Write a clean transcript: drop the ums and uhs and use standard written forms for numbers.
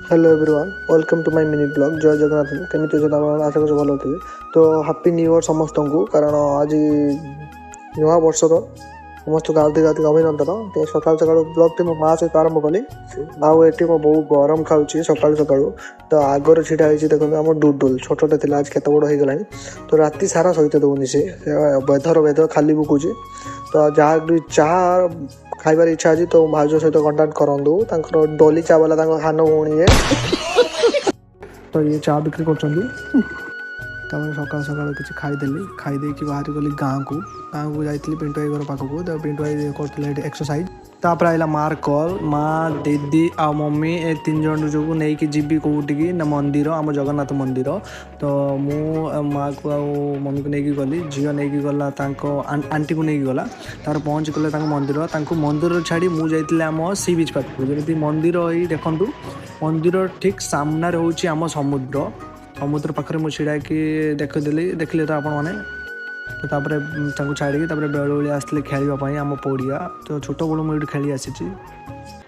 Hello everyone, welcome to my mini vlog. ଜୟ ଜଗନ୍ନାଥ। କେମିତି ଅଛନ୍ତି ଆପଣ? ଆଶା କରୁଛି ଭଲ ଥିବେ। ତ ହାପି ନ୍ୟୁ ଇୟର୍ ସମସ୍ତଙ୍କୁ, କାରଣ ଆଜି ନୂଆ ବର୍ଷର ସମସ୍ତଙ୍କୁ ହାର୍ଦ୍ଦିକ ହାର୍ଦ୍ଦିକ ଅଭିନନ୍ଦନ। ତ ସକାଳୁ ସକାଳୁ ବ୍ଲଗ୍ଟି ମୋ ମା ସହିତ ଆରମ୍ଭ କଲି। ଆଉ ଏଠି ମୋ ବୋଉ ଗରମ ଖାଉଛି ସକାଳୁ ସକାଳୁ। ତ ଆଗରେ ଛିଡ଼ା ହେଇଛି ଦେଖନ୍ତୁ ଆମ ଡୁଡୁଲ, ଛୋଟଟେ ଥିଲା, ଆଜି କେତେ ବଡ଼ ହେଇଗଲାଣି। ତ ରାତି ସାରା ସହିତ ଦେଉନି ସେ, ବେଧର ବେଧ ଖାଲି ବୁକୁଛି। ତ ଯାହା ବି ଚାହା ଖାଇବାର ଇଚ୍ଛା ଅଛି, ତ ଭାଉଜ ସହିତ କଣ୍ଟାକ୍ଟ କରନ୍ତୁ। ତାଙ୍କର ଡଲି ଚା ବାଲା ତାଙ୍କ ସାନ ଭଉଣୀ ଇଏ। ତ ଇଏ ଚା ବିକ୍ରି କରୁଛନ୍ତି। ତାପରେ ସକାଳୁ ସକାଳୁ କିଛି ଖାଇଦେଲି। ଖାଇ ଦେଇକି ବାହାରି ଗଲି ଗାଁକୁ। ଗାଁକୁ ଯାଇଥିଲି ପିଣ୍ଟୁ ଭାଇ ଘର ପାଖକୁ। ତ ପିଣ୍ଟୁ ଭାଇ କରୁଥିଲେ ଏଠି ଏକ୍ସରସାଇଜ୍। ତାପରେ ଆଇଲା ମାର କଲ୍। ମା, ଦିଦି ଆଉ ମମି ଏ ତିନି ଜଣ ଯୋଗୁଁ ନେଇକି ଯିବି କେଉଁଠିକି ନା ମନ୍ଦିର, ଆମ ଜଗନ୍ନାଥ ମନ୍ଦିର। ତ ମୁଁ ମାଆକୁ ଆଉ ମମିକୁ ନେଇକି ଗଲି। ଝିଅ ନେଇକି ଗଲା, ତାଙ୍କ ଆଣ୍ଟିକୁ ନେଇକି ଗଲା। ତାପରେ ପହଞ୍ଚିଗଲେ ତାଙ୍କ ମନ୍ଦିର। ତାଙ୍କୁ ମନ୍ଦିର ଛାଡ଼ି ମୁଁ ଯାଇଥିଲି ଆମ ସି ବିଚ୍ ପାଖକୁ। ଯେମିତି ମନ୍ଦିର ଏଇ ଦେଖନ୍ତୁ, ମନ୍ଦିର ଠିକ୍ ସାମ୍ନାରେ ହେଉଛି ଆମ ସମୁଦ୍ର। ସମୁଦ୍ର ପାଖରେ ମୁଁ ଛିଡ଼ା ହେଇକି ଦେଖିଦେଲି, ଦେଖିଲେ ତ ଆପଣମାନେ। ତ ତାପରେ ତାଙ୍କୁ ଛାଡ଼ିକି ତାପରେ ବେଳଓଳି ଆସିଥିଲି ଖେଳିବା ପାଇଁ ଆମ ପଡ଼ିଆ। ତ ଛୋଟବେଳୁ ମୁଁ ଏଇଠି ଖେଳି ଆସିଛି।